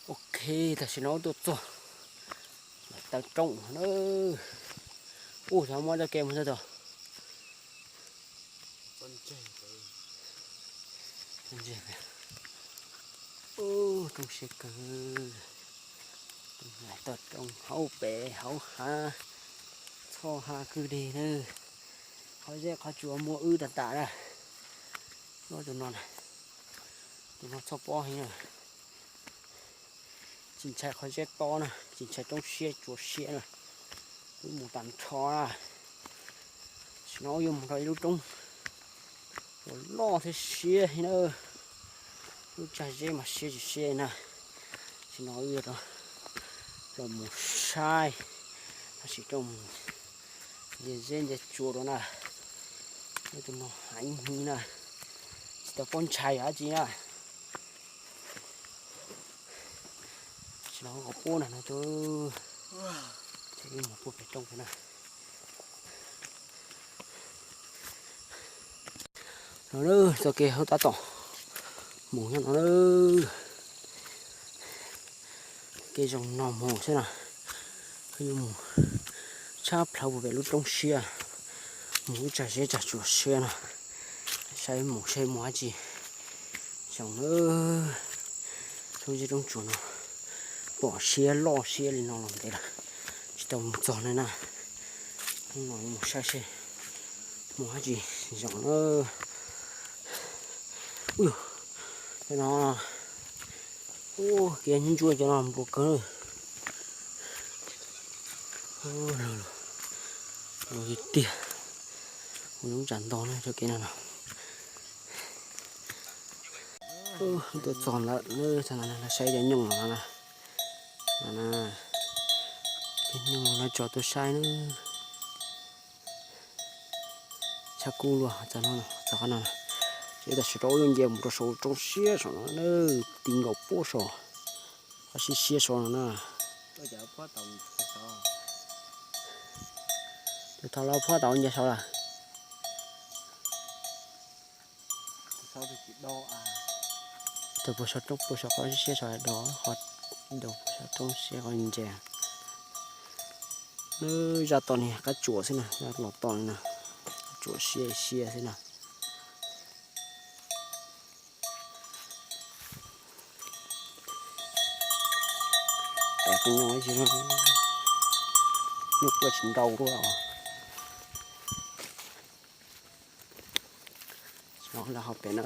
Ok, tam sim no wb tuaj txog taw roob na. Ub, xyov muab txoj kev mus txog tod. Ub, roob siab kawg. Toj roob hauv pem hauv hav, txhoj hav kwj deg na. Qhov zeb qhov tsua muaj wb tag tas na. Tus no, tus no txhoj pob heev na. Tsis ntshai qhov zeb tob na, tsis ntshai roob siab tsua siab na. Wb mus tag nrho na. Tam sim no wb yuav mus rau ib lub roob uas loj thiab siab heev na. Lub tsag zeb mas siab tsis siab na. Tam sim no wb yuav rau los mus saib, tab sis rau mus nce zeb nce tsua rau na. Tus no heev heev na, tsis tau paub ntshai yam dab tsi na. Tam sim no qhov pub na no tus, ces wb mus puag pem roob pem na. No na, txoj kev hauv tab tom mus nyob no na. Kev zoo no mus xwb na, yuav mus tshab plhaw puag pem lub roob siab, mus lub tsag zeb tsag tsua siab no, saib mus saib muaj dab tsi zoo na. Roob zeb roob tsua no pom siab loj siab li no los ntev lawm tsis tau mus txog li na. Hnub no yuav mus saib seb muaj dab tsi zoo na. Ub, cov no, ub, kev ntsuab cov no nplua kawg. Tiag tiag, ua lub tsam ntog na cov kev no no. Tuaj txog ntawm no, saib cov nyooj no na. Cov nyooj no tso tuaj saib na. Tshaj kub luaj, txog qhov no, ces tam sim no wb yuav nce mus rau saum roob siab saum no na, ti nkaus puag saum qhov siab siab saum no na. Tus thaum los phob tau nce saud lawm. Tus puag saum roob, puag saum qhov siab siab saud do, qhov do puag saum roob siab qhov nce. Nws zaj tom ni qab tsuas xwb na, zaj los tom ni na, qab tsuas siab siab xwb na. Nyuj kuj tsis ntau luaj. Los ho pem na,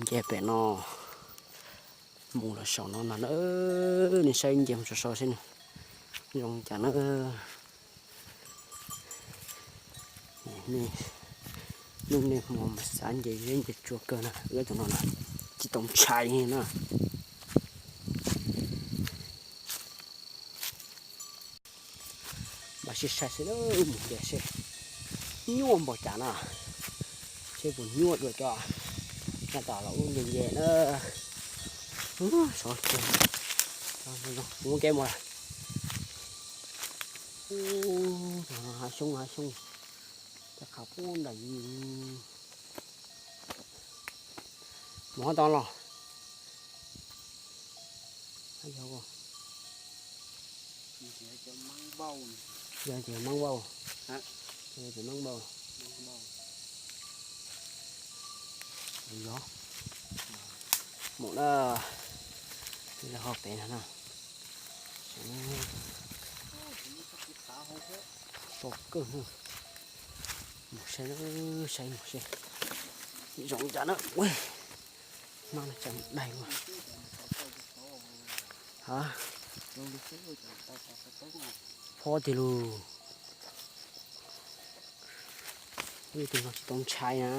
nce pem no, mus los saum no na, nej saib nce mus saum saud seb zoo cas na. Hnub niaj hmo mas xav nce zeb nce tsua kawg na, wb tus no na, tsis tau ntshai li na. Mas sib sai xwb na, mus nce seb nyuaj npaum cas na, seb puas nyuaj dua cov nyob tom los ub nce nce na. Sov, muab kev mus. Hav xyoob hav xyoob, cov qhav pub ntam mus ho tau los. Yog tias Hmoob Vauj, yog tias Hmoob Vauj, yog mus na, los ho pem no na. Tso kawg, mus saib, saib mus seb zoo cas na. Ui, mab no tseem daig ua. Ha, phob tiag lug. Tus no tsis tau ntshai na.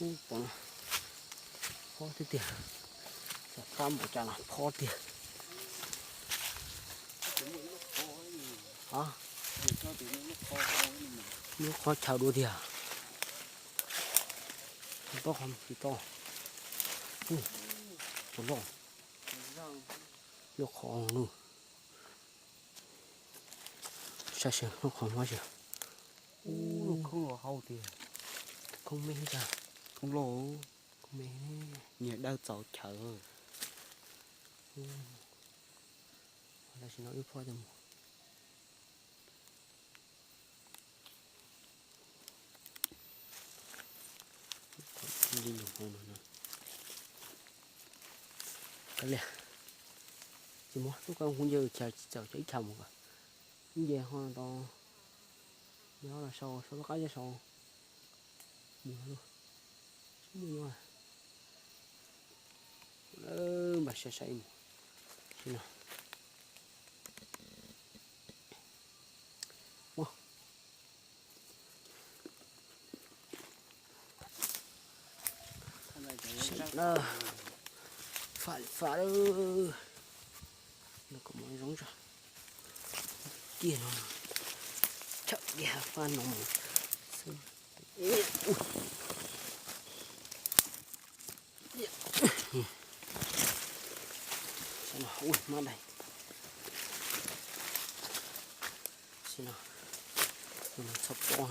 Ub, pom no, phob tiag tiag. Cov qab npaum cas los phob tiag. Ha, lub qhov chaw dua tiag. Tsis tau, tsis tau. Ub, puas loj. Lub qhov no, saib seb lub qhov no. Ub, khoob me, khoob loj. Nyias dawb txaus chaw. Tam sim no wb phob tau mus. Li no no. Kav liam, tsis muab tub koj kuv nce chaw tsis txaus cov ib chaw mus ko. Nce ho tau, nyob los sau sau lub qab coj sau mus lawm. Mus nyob, npaj sai sai mus. Sim no. Fam fam lawm. Nws kom mov zoo zog. Tiag no, chawm tiag faj no mus. Ua mab dais. Sim no, txhob pob,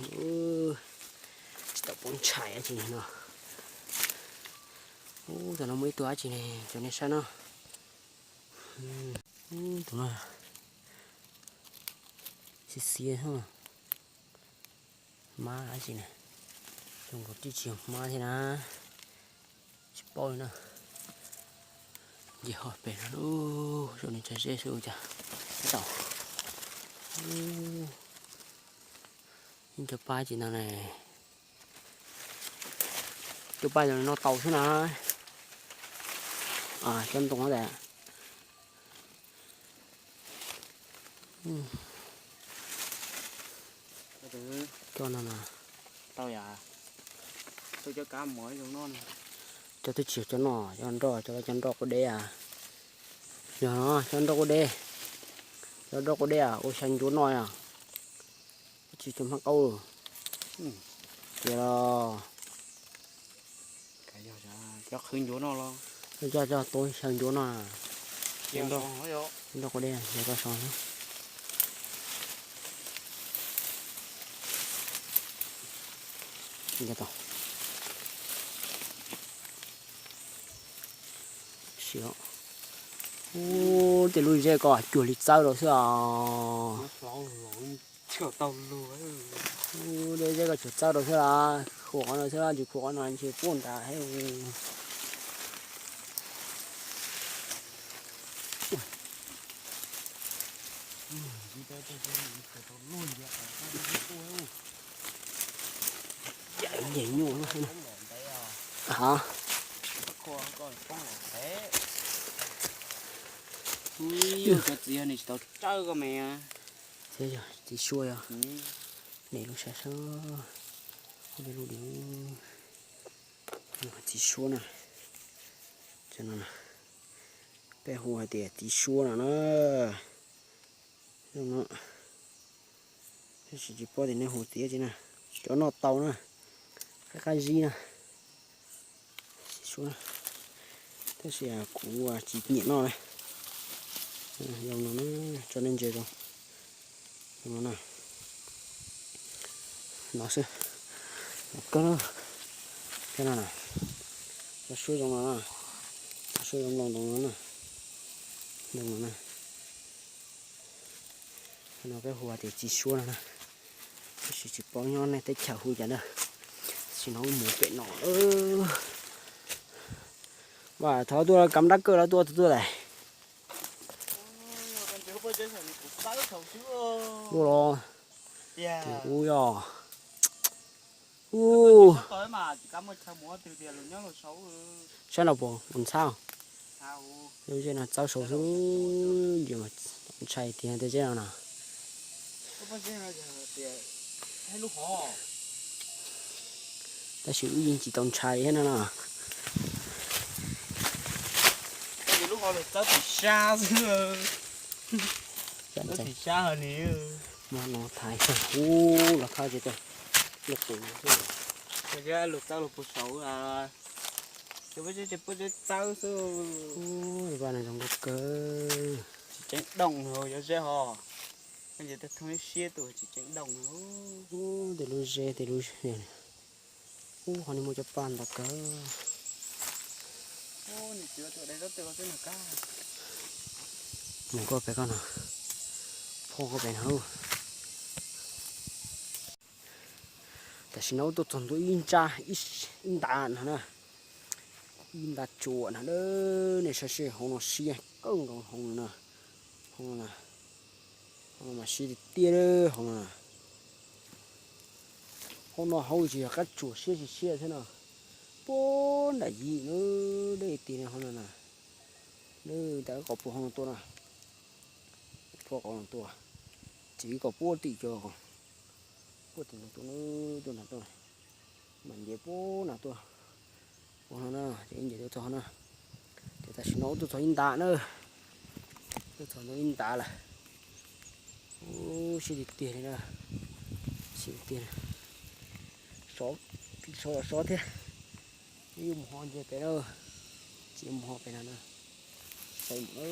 tsis tau pob ntshai dab tsi no. Ub, tam no muaj ib tug dab tsi ne, cov nej saib no. Ub, tus no xiv xiav, hmab dab tsi ne, zoo nkaus tib tsis yog hmab thiab na, tsis paub li na. Nce ho pem no, zoo li tsag zeb xwb cas tau. Cov paj tsis no ne, cov paj no tau xwb na. Cov ntoo no tas. Cov no na, tau yam, cov twb tsis yog cov no, cov nroj, cov cov nroj quav deb a. Yog no cov nroj quav deb, cov nroj quav deb a, ua xyaw ncuav noj yom. Tsis cov hmab qaub. Tias los cov qhwv ncuav no los, coj coj tuav xyaw ncuav no. Nroj quav deb, yog koj so. Nce tau. Ub, tej lub zeb ko cuag li txawb rau xwb os. Ub, tej zeb ko cuag txawb rau xwb las, khuam qhov no xwb, tsis khuam qhov no ntshe puag nrad thiab. Nce nyuj. Cov txiv yog nws tsis tau tsawb koj me. Thiab yog txiv suab yog, nim lub sab sab, lub di, txiv suab na. Peb hu hais tias txiv suab no na. Tab sis tsis paub tias nej hu txiv tsi na. Cov noj tau na, qab qab zib na. Txiv suab, tab sis kuv tsis nyiam noj na. Zoo no na, tso nej ntsia zoo no na. No xwb, kawg thiab no na. Cov suab zoo no na, cov suab zoo no, zoo no na, zoo no na. No peb hu tias txiv suab no na, tab sis tsis paub nyob nej teb chaws hu cas na. Sim no wb mus pem no. Vam thov tuaj kam dab kawg los tuaj tuaj lawm. Ua los, tus ub yog, ub, saib no puas ntxhab. Lub zej no txawb saud xwb, ntshai tiag tej zeb no na. Tab sis wb yeej tsis tau ntshai thiab no na. Lub hov txawb tim sab xwb. Txawb tim sab ni. Mas no thaiv ub los thawj tsis tau. Lub qus, lub txawb los puag saud. Ces puag zeb txawb xwb. Vaj no zoo nkauj kawg. Tsis ceeb dooj na cov zeb ho. Koj nce tej thoob siab tus tsis ceeb dooj na. Tej lub zeb tej lub, ub ho ni muaj cov paj ntau kawg. Nws koj pem koj no, phoj koj pem no. Tam sim no wb tuaj txog ntua ib ntsab, ib ntav no na, ib ntav tsuas no na. Nej saib seb hauv no siab kawg nkaus hauv no na. Hauv no, hauv no mas siab tiag tiag hauv no. Hauv no hauv tsis yog qab tsuas siab siab thiab no. Puag nram yim no deb tiag hauv no na. Nws tas kom puag hauv no tuaj na. Puag hauv no tuaj. Txiv kom puag tim cov, puag tim no tuaj, tuaj no tuaj. Mas nce puag no tuaj. Puag no na, ces nce tuaj txog no na. Ces tam sim no wb tuaj txog ib ntav na. Tuaj txog ntua ib ntav lawm. Ub, siab tiag tiag li na. Siab tiag tiag. Sov, sov sov thiab. Yuav mus ho nce pem na. Tsis mus ho pem no na. Saib mus na.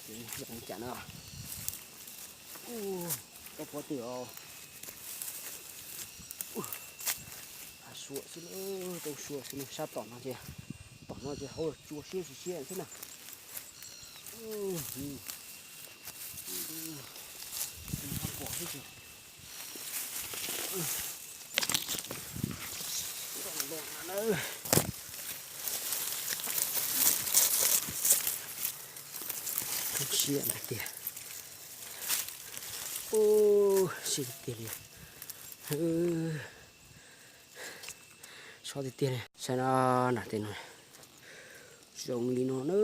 Ces zoo cas no. Ub, koj puag tim os. Suam xwb na, roob suam xwb na, sab tom no ces, tom no ces hauv tsuas siab siab siab xwb na. Pom xwb ces. Roob siab tiag. Ub, siab tiag li. Sov tiag tiag li. Saib na, nram tej no zoo li no na,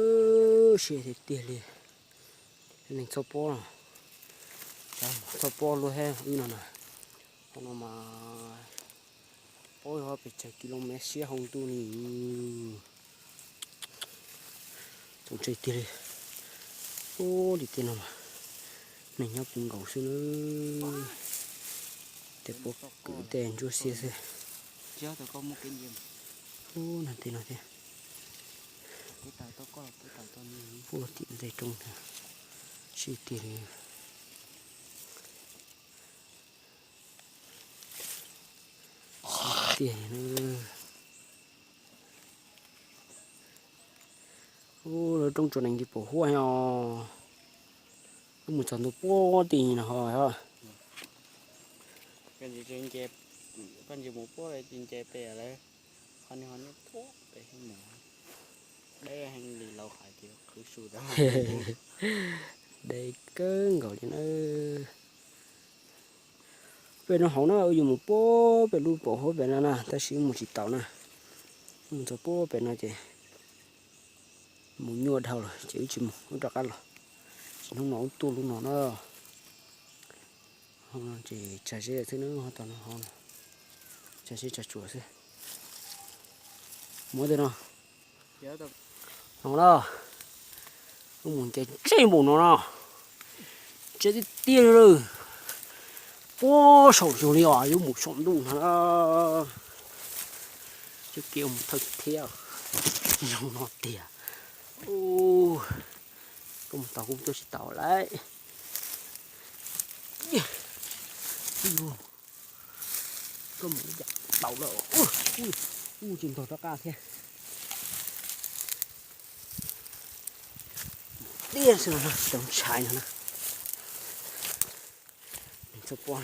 siab tiag tiag li. Neeg txhob pob, txhob pob luaj thiab wb no na. Hauv no mas pob yog pes tsawg kis lus mev siab hauv ntuj ni. Txaus ntshai tiag li. Ub, li tej no mas neeg nyob puv nkaus xwb na. Tej pob kws tej ntsuab xiab xwb. Ub, no tej no thiab. Ub, tim ntej roob thiab. Siab tiag li. Tiag. Ub, lawv roob tsuas nees nce pem huaj os. Wb mus txog ntua puag tim no ho. Koj ntsia mus puag tim nce pem lawm, ho nws ho nyob puag pem mus. Deb heev li, laus hais tias qhwv su tau. Deb kawg nkaus li na. Pem no hauv na, wb yuav mus puag pem lub pem huaj pem no na, tab sis wb mus tsis taus na. Wb mus txog puag pem no ces mus nyuaj dhau lawm ces wb tsis mus, wb rov qab los. Ces hnub no wb tuaj lub no na. Ces tsag zeb xwb na, ho tom no ho tsag zeb tsag tsuas xwb. Muab tej no, no na, wb mus nce ntsej npaum no no, ntsej tiag tiag li. Puag saum zog li os, yuav mus saum ntuj no na. Cov kiag mus thawj thiab, zoo no tiag. Koj mus tau kuv tuaj tsis tau lawm. Koj mus ib yam tau lawm. Ub, tsis ntog rov qab thiab. Tiag xwb no, tau ntshai no na. Txhob pob,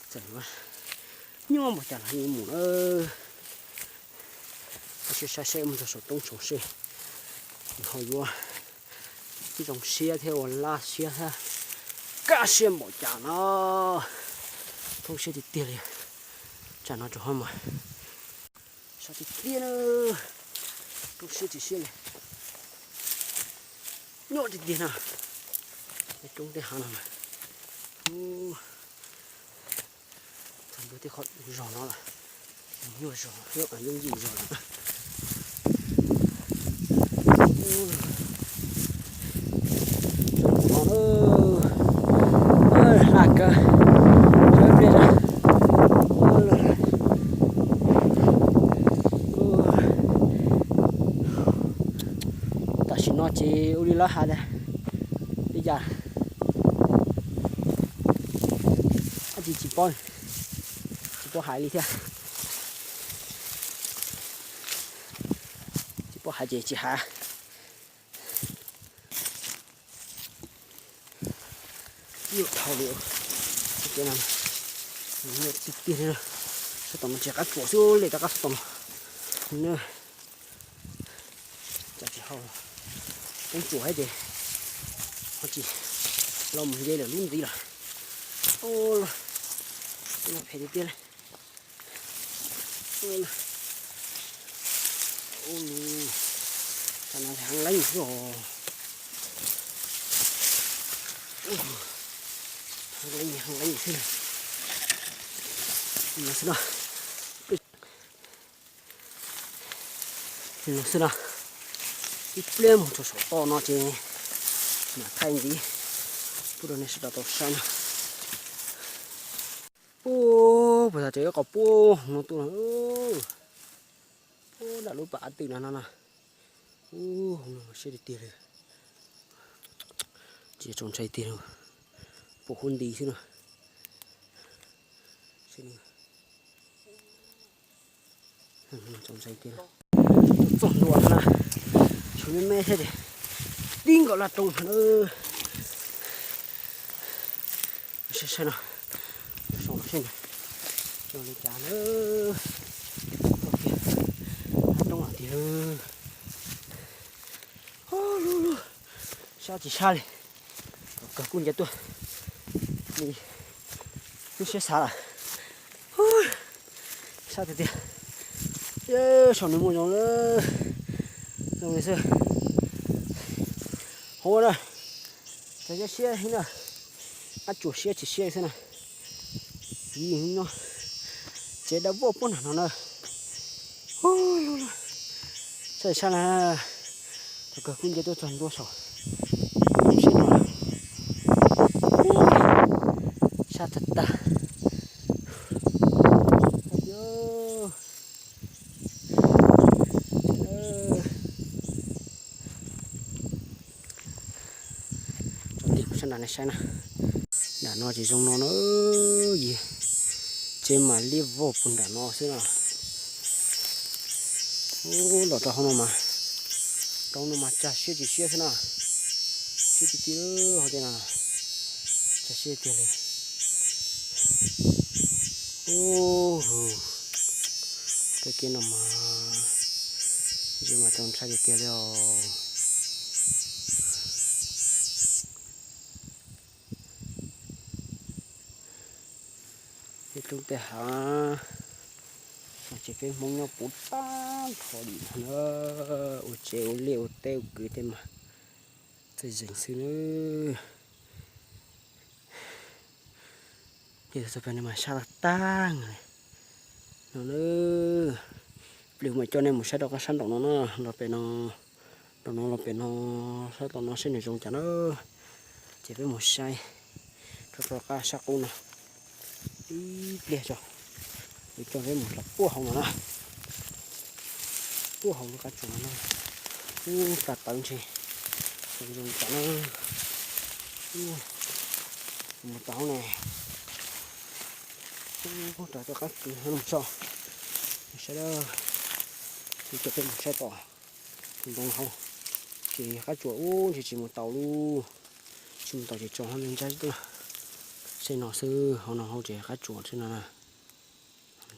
txawm nyuaj npaum cas los yeej mus na. Ua siab saib seb mus txog saum roob saum seb ho yuav zoo siab thiab ua laj siab thiab kaj siab npaum cas no. Thoob siab tiag tiag li. Tsam no rau hab mas sab tiag tiag na. Roob siab tiag siab li. Nyuaj tiag tiag na. Roob tej hav no mas, txog ntua tej qhov zog no lawm, nyuaj zog, yooj yim zog lawm. Hla kawg, sawv pliaj. Tam sim no ces ua li lawv hais tias li cas, tsis, tsis paub, tsis paub hais li thiab. Poj hav ces tsis hav. Nyuaj dhau li. Ces no, nyuaj tiag tiag li. Sab tom no tsis qab tsuas xwb li, rov qab sab tom no. Tsam tsis hau, poob tsuas thiab ces ho tsis los mus nce lawm lub ntxiv lawm. Ua, phem tiag tiag li. Tam no heev leej xwb os. Heev leej, heev leej xwb. No xwb no. No xwb no. Ib pliag mus txog saum toj no ces mam thaij ntxiv pub rau nej sawv daws tau saib no. Ub, puag ta tseem ib qho puag hauv no tuaj no. Ub, nram lub pas qab twm no no no. Ub, hauv no siab tiag tiag li. Tsis txaus ntshai tiag li. Pom huab nti xwb no. Txaus ntshai tiag. Txog ntua no na, tshuav me me thiab ces tib nkaus laj roob no na. Saib saib no, saum no seb zoo li cas na. Laj roob tiag. Lub lub, sab tsis sab li. Kawg kuj nce tuaj li, lub siab xav lawm. Sab tiag tiag. Saum no muaj zoov lawm, zoo li xwb. Hauv na, cov siab siab na, qab tsuas siab tsis siab xwb na. Txiv nyob tsev dawb voj puag nram no na. Saib sab na, thaum kawg kuj nce tuaj txog ntua saum siab no. Sab tag tag. Tso tig sab nram no saib na. Nram no ces zoo no na, yog tsev mas liab vog puag nram no xwb no. Ub, los rau hauv no mas, rau hauv no mas tsag siab tsis siab xwb no. Siab tiag tiag hauv tej no, tsag siab tiag li. Ub, tej kev no mas, ntshe mas txaus ntshai tiag tiag li os. Tej roob tej hav no ces peb Hmoob nyob puv tag nrho li no na, ua tsev ua liaj ua teb ua kwv tej mas txawj zeeg xwb na. Ces txog pem no mas sab tag tag li no na. Pliag mam coj nej mus saib rau qab sab nraum no na, los pem no, nraum no los pem no, sab tom no seb nws zoo cas na. Ces peb mus saib rau rau qab sab qub no ib pliag tso. Kuv coj peb mus rau puag hauv no na, puag hauv lub qab tsuas no na. Ub, tawv tawv ntshe zoo zoo cas na. Mus tau hauv ne, ub, rau cov qab kwv no tso. Saib, kuv coj peb mus saib tom ntoo hauv, ces qab tsuas ub ntshe tsis mus tau lub, tsis mus tau ces tso hauv ntsa xwb. Saib no xwb, hauv no hauv tsev qab tsuas xwb no.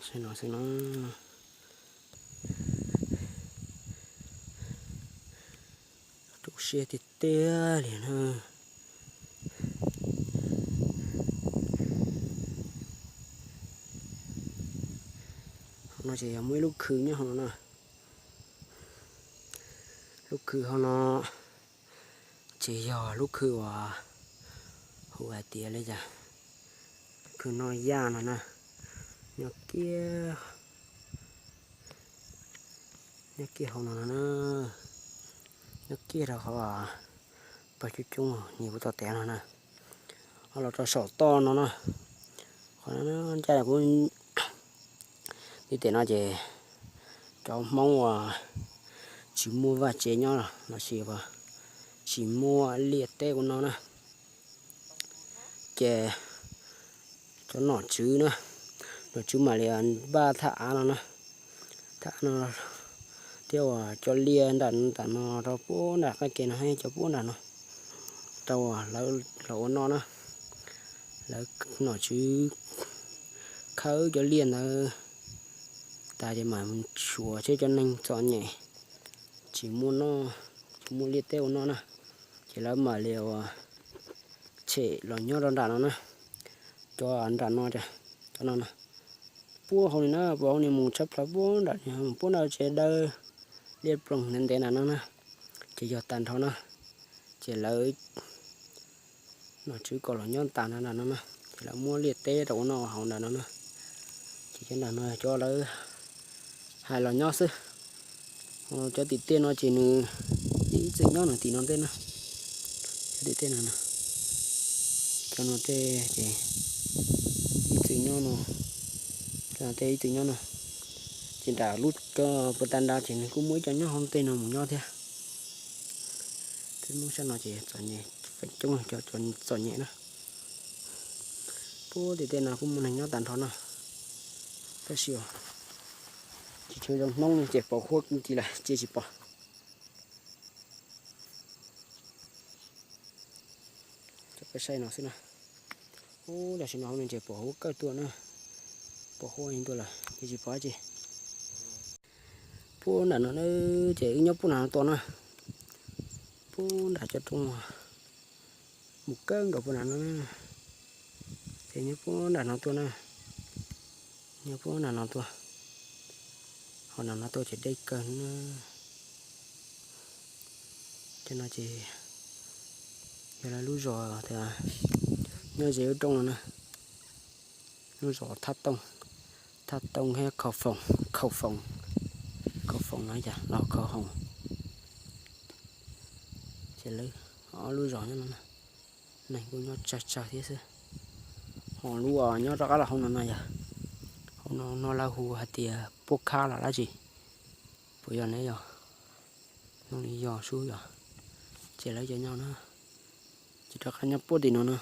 Saib no xwb no. Tu siab tiag tiag li na. Hauv no ces yog muaj ib lub khw nyob hauv no na. Lub khw hauv no ces yog lub khw uas hu hais tias li cas, khw noj yaj no na. Nyob kiag, nyob kiag hauv no no na. Nyob kiag rau qhov pawg coob coob nyias puv tau tev no na. Ho los rau saum toj no na. Qhov no ncaj kuv ntiv tes no ces cov Hmoob uas tsis muaj vaj tsev nyob los sis tsis muaj liaj teb ua no na, ces cov nom tswv na, nom tswv mam li npaj thaj av no na, thaj av no Thiab uas cov liaj nram no, tam no rau puag nram qab ke no, cov puag nram no, rau uas lawv los ua noj na. Lawv nom tswv khawb cov liaj ntawd tas ces mam suav thiab cov neeg txom nyem tsis muaj noj, tsis muaj liaj teb ua noj na, ces lawv mam li uas tshem los nyob rau nram no na. Cov nram no, cov no na, puag hauv ni na, puag hauv ni mus tshab plaws puag nram, puag nram tsev dawb, liaj ploog ntev ntev nram no na, ces yog tag nrho na, ces lawv nom tswv kom los nyob tas nram no na, ces lawv muab liaj teb rau ua noj hauv nram no na. Ces cov nram no cov lawv hais los nyob xwb. Cov tim tej no ces nws ib txwm nyob nws tim no ntej na. Cov tim tej no, cov no tej ces ib txwm nyob no, tej ib txwm nyob no. Ces nram lub cov puag ta nrad ces nws kuj muaj ib co nyob hauv tej no mus nyob thiab. Tej Hmoob sab no ces txom nyem, feem coob cov txom nyem na. Puag tim tej no kuj muaj neeg nyob tag nrho na, tab sis tsis tshua zoo hnub ces pos huab ci lawm ces tsis pom. Cov peb saib no xwb na. Ub, tam sim no hauv no ces pos huab kawg tuaj na, pos huab tuaj lawm ces tsis pom dab tsi. Puag nram no na, ces wb nyob puag nram no tuaj na, puag nram cov roob mus kawg nkaus puag nram no na, ces nyob puag nram no tuaj na, nyob puag nram no tuaj, ho nram no tuaj ces deb kawg na. Cov no ces yog lawv lub zos tias nyob ze lub roob no na, lub zos Thab Tooj, Thab Tooj thiab Khau Foos, Khau Foos, Khau Foos no yog los Khau Hoos. Ces lawv ob lub zos nyob no, neeg kuj nyob tsawg tsawg thiab xwb. Ho lub uas nyob rov qab los hauv no no yog, hauv no no lawv hu hais tias Puab Khab los dab tsi, puas yog ne yog, nyob li yog sub yog, ces lawv cov nyob na, ces rov qab nyob puab tim no na,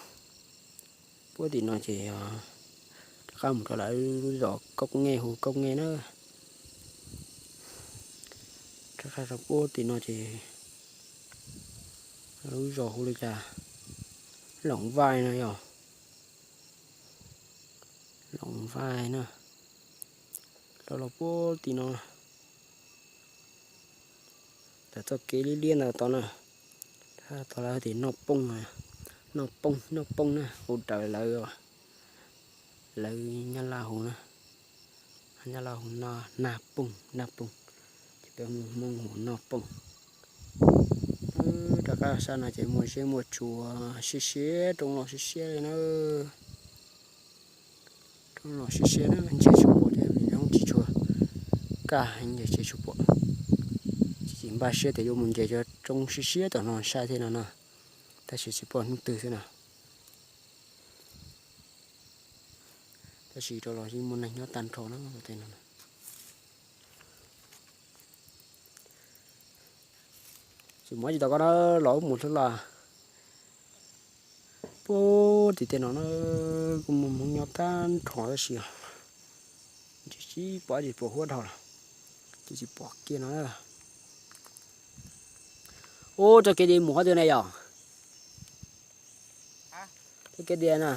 puab tim no ces rov qab mus rau lawv lub zos Koob Nyej hu Koob Nyej na. Rov qab rau puab tim no ces lub zos hu li cas, Loom Vaij no yog, Loom Vaij na, rau los puab tim no. Tawm txoj kev liab liab ntawd tod na, tod lawv tias Noj Pooj, Noj Pooj, Noj Pooj na, hu raws lawv, lawv Nyab Laj hu na, Nyab Laj hu Naj Pooj, Naj Pooj, ces peb Hmoob hu Noj Pooj. Rov qab sab no ces muaj zeb muaj tsua siab siab, roob los siab siab li na. Roob los siab siab na, ntsia tsis pom thiab, zoo tsis tshua kaj, ntsia tsis tshua pom. Tsis npaj siab tias yuav mus ntsia cov roob siab siab tom no saib thiab no na, tab sis tsis pom hnub twg xwb na. Tab sis rau los yeej muaj neeg nyob tag nrho na tej no. Tsis muaj tsis tau koj na, los mus xwb los. Puag tim tej no na, kuj muaj Hmoob nyob tag nrho tab sis tsis pom, tsis pom huab dhau lawm, ces tsis pom kiag no. Ub, txoj kev mus qhov twg ne yom? Txoj kev tias na.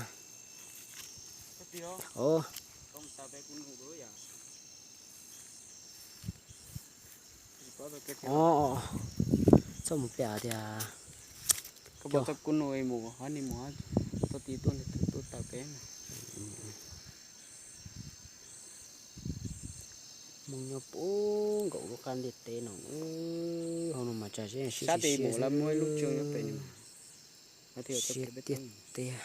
Txoj mus pem tias, Hmoob nyob puag nkaus lub qab ntiaj teb no, hauv no mas tsam zeb siab siab, siab tiag tiag.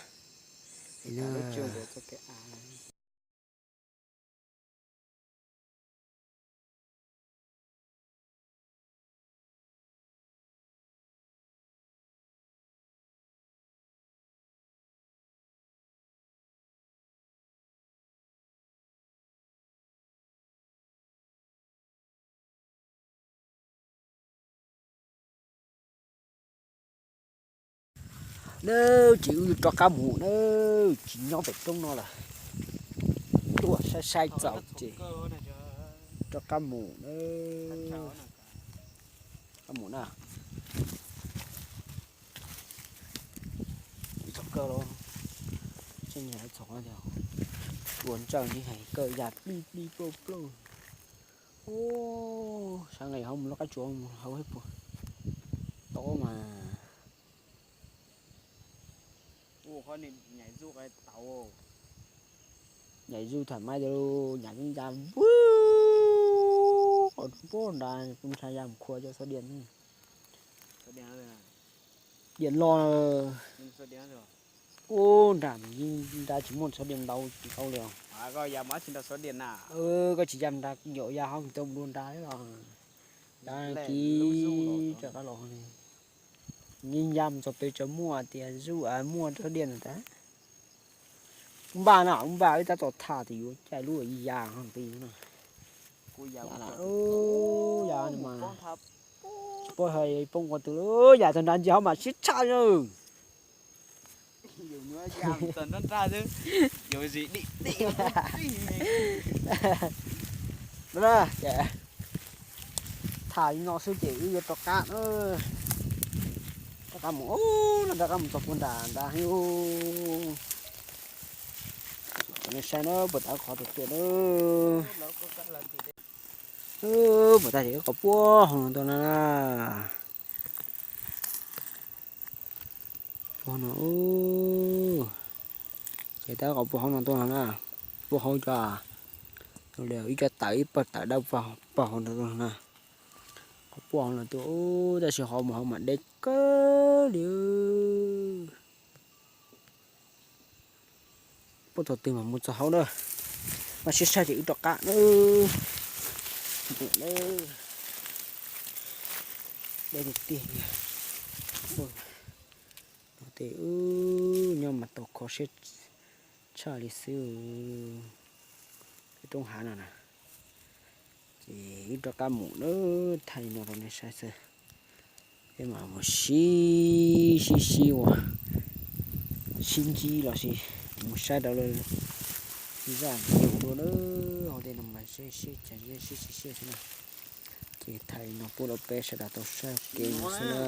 Nawb, ces wb rov qab mus nawb, tsis nyob pem roob no lawm. Tuaj saib saib txaus ces Rov qab mus na. Qab mus na. Txog kawg los, tseem txog tias ua ntsawj ni hais kawg ya plij plij plauj plauj. Ub, sab nqe ho mus lub qab tsuas mus hauv hib puas tau mas. Nyam zuj tham maib tias nyam yeej ya vwj qhov npuab nrad, kuv ntshai ya mus khua cov xov diam. Diam los ub nram nrad tsis muaj xov diam ntau tsis tau li os. Koj tsis ya nrad, yaum ya hauv tau mus dua nrad los. Nrad kiv rov qab los li. Yeej ya mus txog pem tseem muaj tias zuj muaj xov diam ntag. Kuv npaj na, kuv npaj wb tab tom tham tias yuav caij lub ya ho nqi no. Ya mas tsis paub hais poob qhov twg, ya txog nrad ntsia hauv mas siab tshaj na. Tham li no xwb ces wb yuav rov qab, rov qab mus, rov qab mus txog puag nram nrad. Nej saib na, puag ta qhov tiag tiag na. Puag ta ces ib qhov puag hauv no tuaj na. Puag no, ces tab qhov puag hauv no tuaj no na. Puag hauv cov, ib co tawm ib pawg tawm dawb paug hauv no tuaj na. Qhov puag hauv no tuaj, tab sis qhov mus hauv mas deb kawg li. Puag thaum twg mas mus txog hauv na. Mas siab tshaj ces wb rov qab na. Deb tiag tiag. Tes wb nyob mas tau kho siab tshaj li xwb. Roob hav no na. Ces wb rov qab mus na, thaij li no rau nej saib xwb. Peb mam mus sib sib sib ua, sib ntsib los sis mus saib rau zaj video dua na. Hauv tej no mas sib sib cas sib sib sib xwb na. Ces thaij li no pub rau peb sawv daws tau saib ua ke no xwb na.